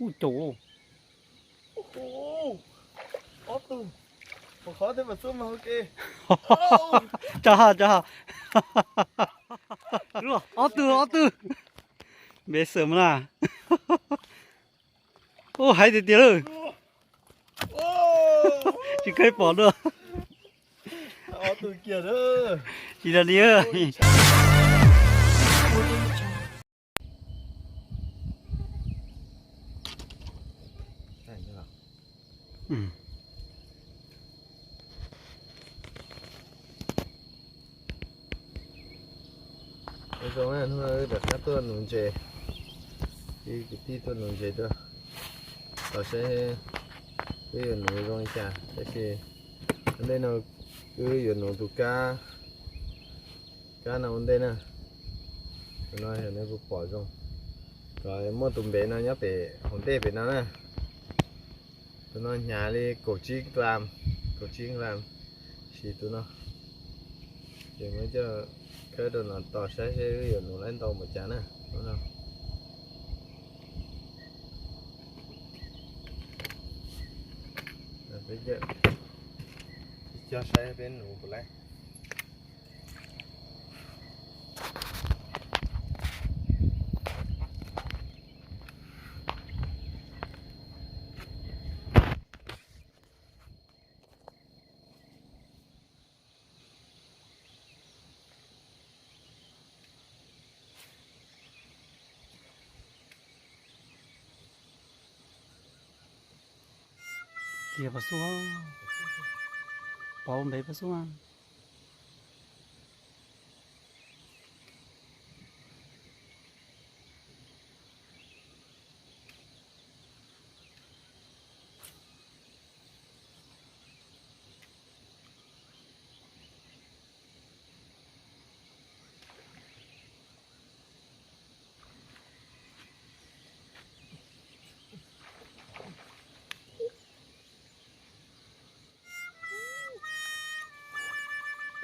Ub caum. Ob tug, pom qhov tej pom xub mas ua ke. Tsa ha, tsa ha. Ob tug, ob tug. Npe xwm mas na. Ub, hais tiag tiag lawm. Tsis kheev pom dua. Tsis dag li. Zoo na, hnub no wb rov qab tuaj nuv ntses, ib kwv tij tuaj nuv ntses tuaj, tos saib wb yuav nuv zoo li cas, tab sis ua ntej no wb yuav nuv tus kab, kab no ua ntej na. Tus no yog nej puas pom zoo, muaj tus npe no nyob pem hauv ntej pem no na. Tus no hnyav li kaum tsib gram, kaum tsib gram, siv tus no. Ces muab coj khawb rau no tos saib seb wb yuav nuv laib ntau npaum cas na. Peb coj saib peb nuv puas laib. Kiag pom xub, pom npe pom xub.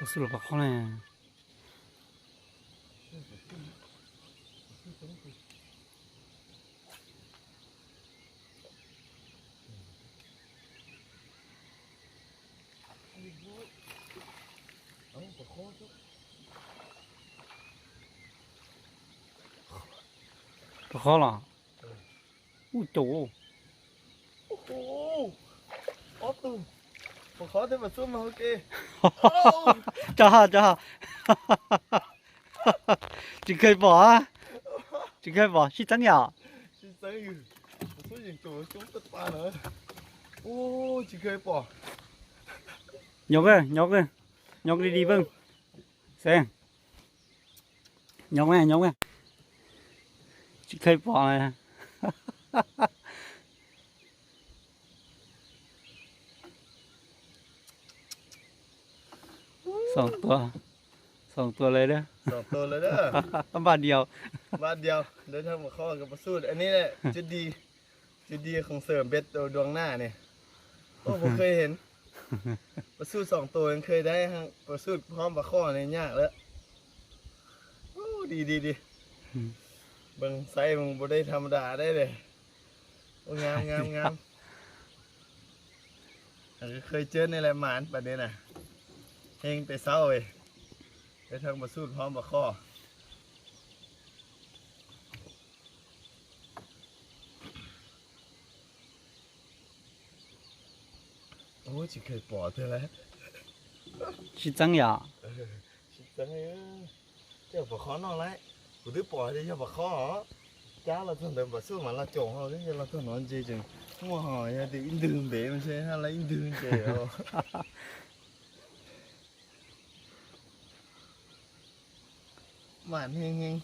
Pom xub los pom qhov ne. Pom qhov los? Ub caum. Ob tug, pom qhov tej pom xub mas ua ke. Tsa ha, tsa ha. Tsis kheev pom, tsis kheev pom, sib txeeb yom. Nyob, nyob, nyob li li peb. Xeeb, nyob, nyob, tsis kheev pom. Xoom tua, xoom tua lawm. Npaj diaus, npaj diaus, ntawd thaj pom qhov pom xub, cov di khoom xawm npej dua na ne. Ua puas kheev heev, pom xub xoom tua kheev dab, pom xub phob pom qhov ne nyaj lawm. Di di di, npeeg xaiv npeeg npua dej tham ma das dab le. Ua ngam ngam ngam. Khwv cawv nej lawv mas pam ne na, heev pem xauj, peb thaj pom xub phob pom qhov. Tsis kheev pom tiag lawm. Sib txeeb yom. Sib txeeb, tej pom qhov noj lawm, kuv twb pom tias yog pom qhov os. Cab los txog ntawd pom xub mas los caum ho, los txog no ntses tseem muaj ho, yog tias ib ntwg npev mas ntshe haj lawv ib ntwg ntses os. Mam heev heev.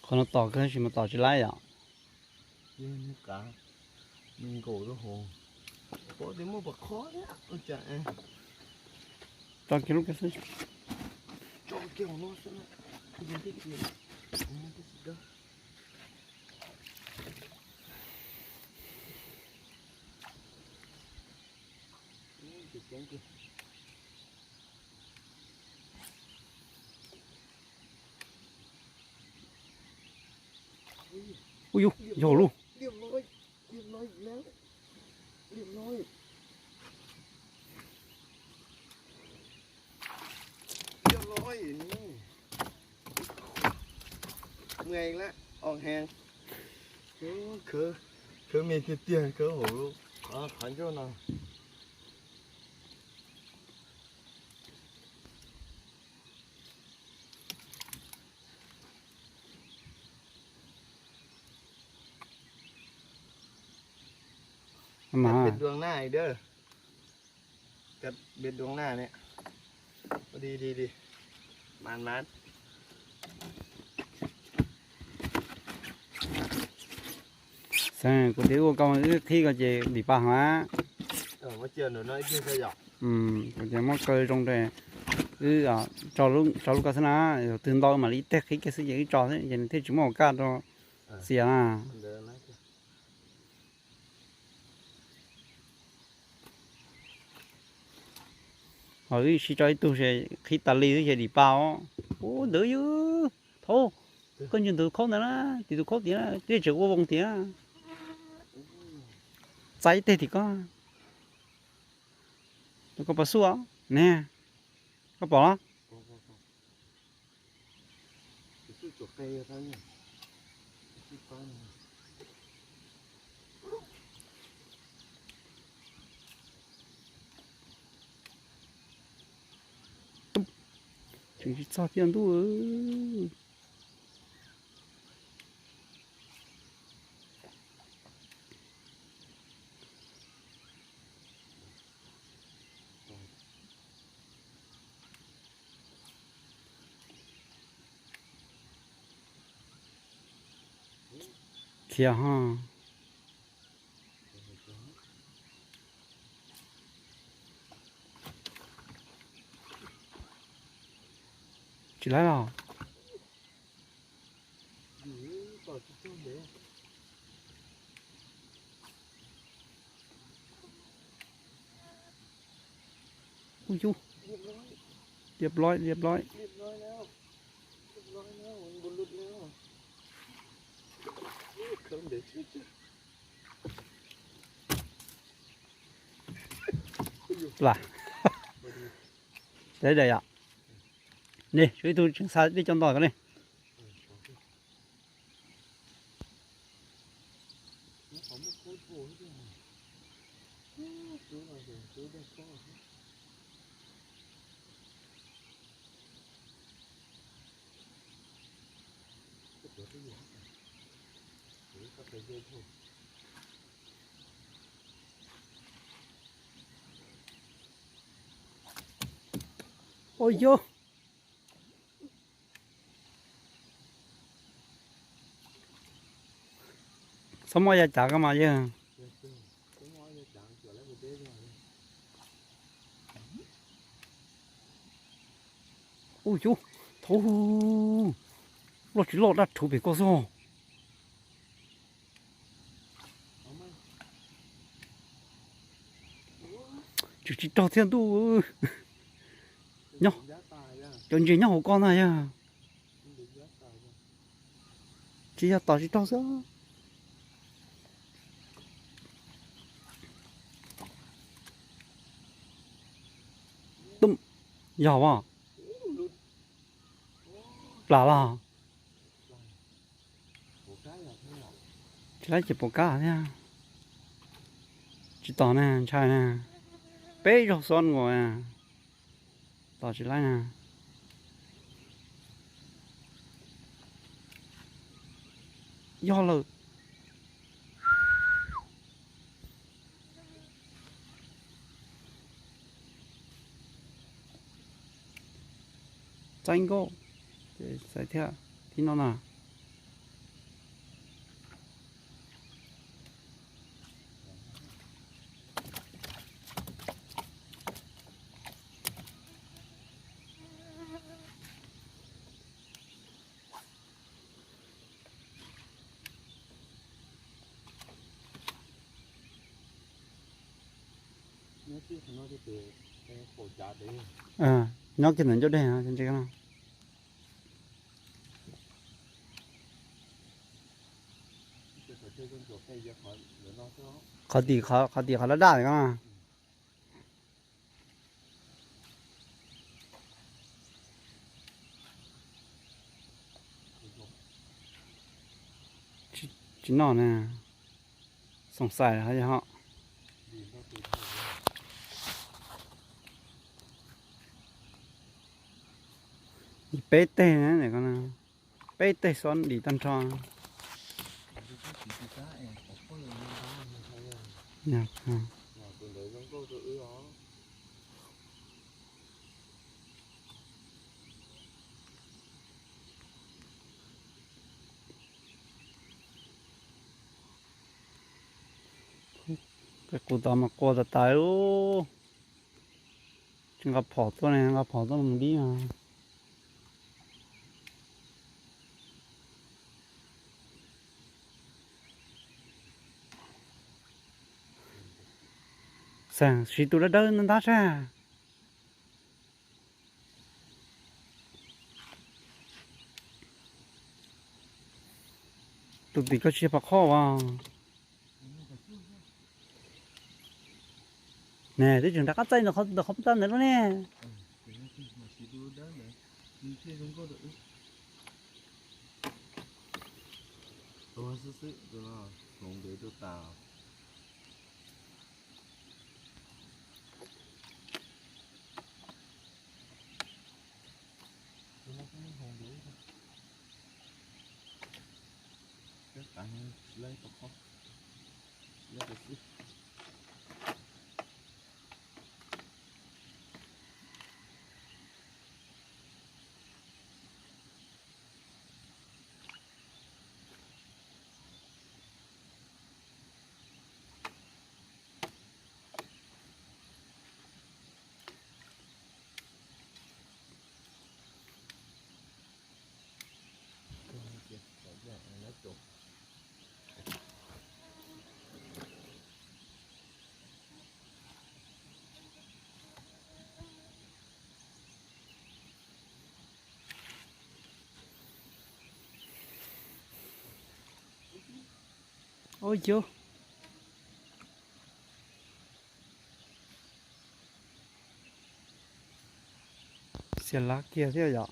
Qhov no tom kawg tab sis mas tom tsis laib yom. Yog niag qav, nws nkaum rau hauv. Pom tias muaj pom qhov thiab ua cas. Tso kiag lub kawg xwb. Tso kiag hauv no xwb na. Yog thiab kiag. Tab sis dab. Ui yus, yog lub. Khwv me tiag tiag, khwv hauv qhov ncauj no. Cắt biệt đuông na, cắt biệt đuông na nè. Đi đi đi. Màn màn. Xav kuv tias ua koj wb qhib koj ces dim pa hov. Kuv tias muab kaw zoo rau wb, tso lub ko xwb na, yog twg ntau mam li ib teg qhib kiag xwb ces wb tso xwb ces nws thiaj tsis muaj hauv kaj rau xias na. Ho wb sib tso ib tug qhib tas li xwb ces dim pa os. Ub, ntawd yog thaub, koj ntshe ntawd thaub ntawd na, tim tus khaub tiag na, tej tseem ua voos tiag. Txais ib teg tim koj. Koj pom xub ne, koj pom los? Tseem tsis txog thiab ntuj. Khiav ho. Tsis laib los? Ub yus, liab loi liab loi. Plam. Dai dai yom. Ni tshuav ib tug tseem xa dej cov ntoo ko ne. Ua yus. Txhob muab ya cav koj mas yawg. Ub yus, thaub, loj tsis loj dab rhuv pem koj xwb. Tseem tsis raug thiab ntuj. Nyob, cov ntses nyob hauv ko ntag yog. Tsis yog tos tsis raug xwb. Yog as, plam los? Tsis laib ces pom kab thiab. Tsis tos na, ntshai na. Peb zaug xob nkaus, tos tsis laib na. Yog lawm. Txaib nkauj, txaib thiab, thib no na. Nyob kiag ntawm ncauj dej no. Qhov tim, qhov tim qhov daj daj ko. Tsis noj na, xoom xais ho yog ho. Peb teg na, peb teg xob dim tag nrho. Qhov qus tod mas qua tas tas ub. Tsis nqa phom tuaj ne, nqa phom tuaj mus dib os. Xeem, siv tus dawb dawb ntag sab. Tus tim koj tsis yog pom qhov as. Ne, twb tseem rov qab txaij ntawm qhov pab tag ntawd lub ne. Ua ciav, xiam lav kiag thiab yom.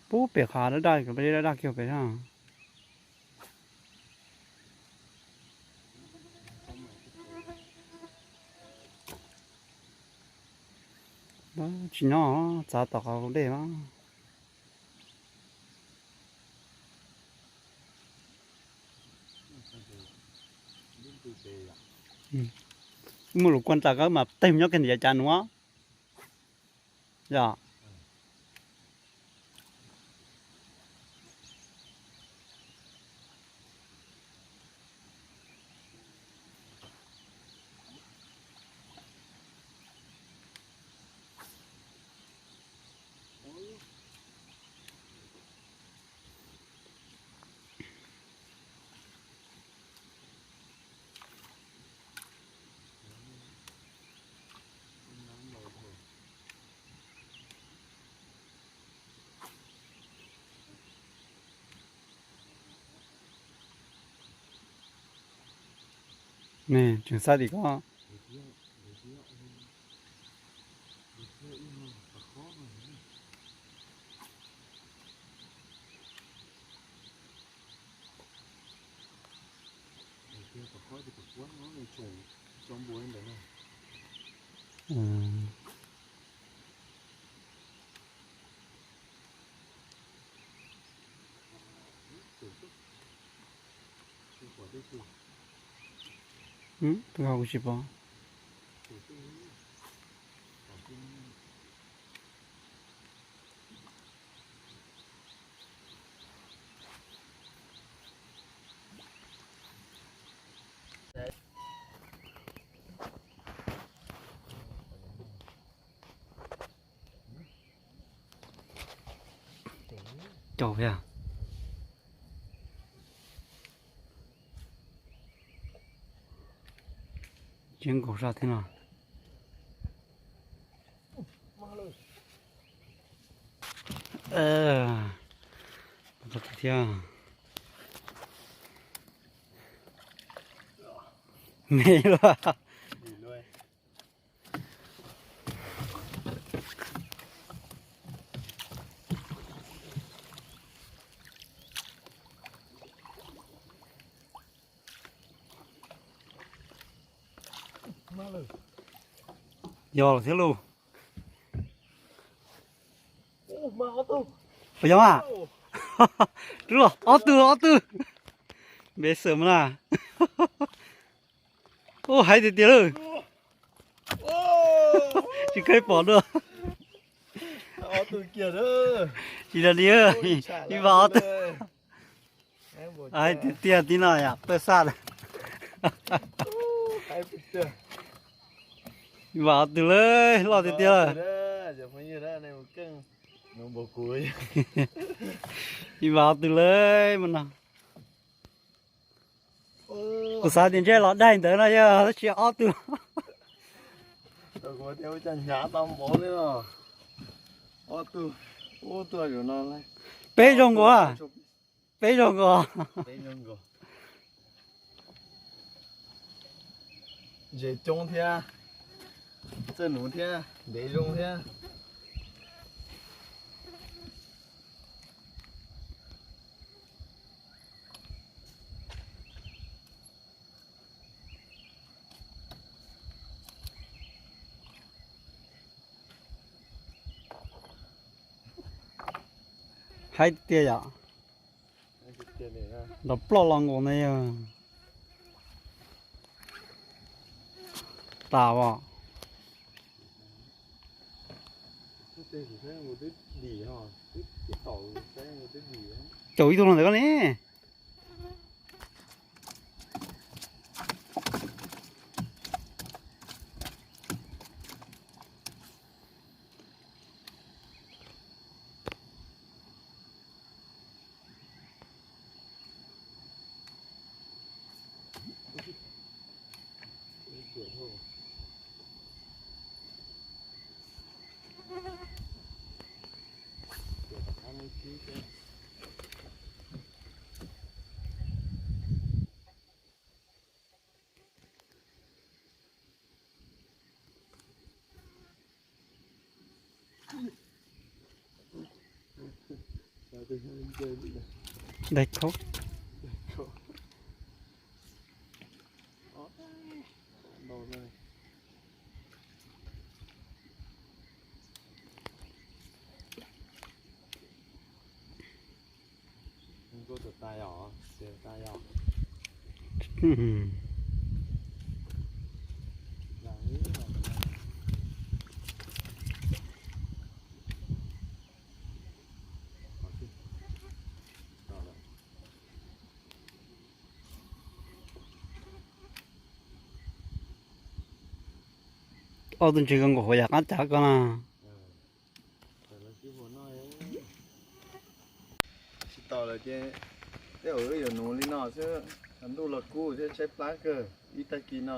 Pub pem qhov daj daj, daj daj kiag pem no. Tsis nyob, txav tom qhov dej mas. Muaj lus kuaj tas kawg mas tej nyob kiag ntawm yav cav nuav. Yog. Ne, tseem xav tim ko. Kuv tsis pom. Caum thiab. Tsis nkaus sab thiab no. Thiab. Me luaj. Yog thiab lauj. Puas yog mas? Rub los ob tug, ob tug. Npe xwm mas na. Ub, haib tiag tiag lawm. Tsis kheev pom dua. Tsis dag li, ib vas ob tug. Haib tiag tiag, tib no yam pawg xaj lawm. Ib vas ob tug lawm, loj tiag tiag lawm. Ib vas ob tug lawm mas no. Kuv xav tias ntshe los daig ntawd no yog tab sis ob tug. Peb zoo nkaus, peb zoo nkaus. Ntses coob thiab, txawj nuv thiab, ntev zoo thiab. Haib tiag yom. Nrov ploj los nkaus na yog. Tas os. Caum ib tug los ntawd koj ne. Daig khaub. Ob tug ntses ko nkaum hauv yam qab cav ko na. Tsis tau lawm ces tej zaum wb yuav nuv li no xwb, tshav ntuj los kub thiab tshaib plab kawg, ib tag kis no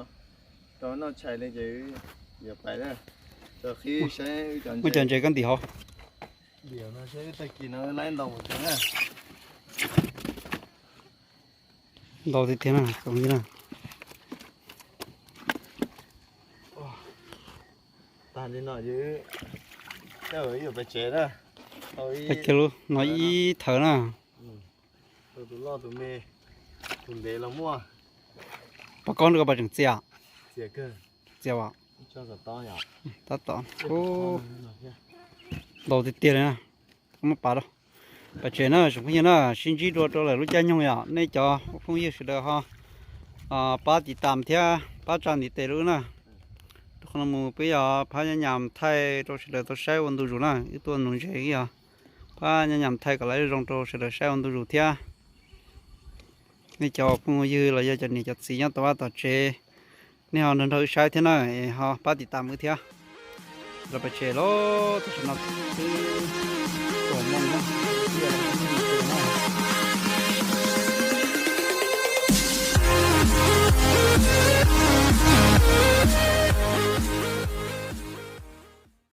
tau noj tshais li ces wb yuav pais na. Tso qhib saib wb cov ntses ko ntim hauv. Ntim no saib ib tag kis no wb laib ntau mus tsev na. Ntau tiag tiag na, tsoom yij na. Tag li no ces tej zaum wb yuav pais tsev na. Pais tsev lawm no ib thawv na. Tus loj tus me, tus ntev los muaj. Pov koob rau koj pov tseem txias. Txias as. Tab tom ntau tiag tiag li na. Muab pov rau. Pov tsev na tsoom phooj ywg na, sib ntsib dua rau lawm lub caij nyoog yom, nej cov phooj ywg sawv daws ho pab tiv tam thiab pab tsa ntiv tes lub na. Rau qhov no mus peb yog phab nyob nyam thaij rau sawv daws tau saib ua ntu zus na, wb tuaj nuv ntses wb yog phab nyob nyam thaij kom lawv zoo rau sawv daws saib ua ntu zus thiab. Nej cov phooj ywg los yog cov niam cov txiv nyob tom vaj tom tsev, nej ho nrog nrog wb saib thiab na, es ho pab tiv tam wb thiab. Los pov tsev los tam sim no twb tuam moos na, tiaj los mus na.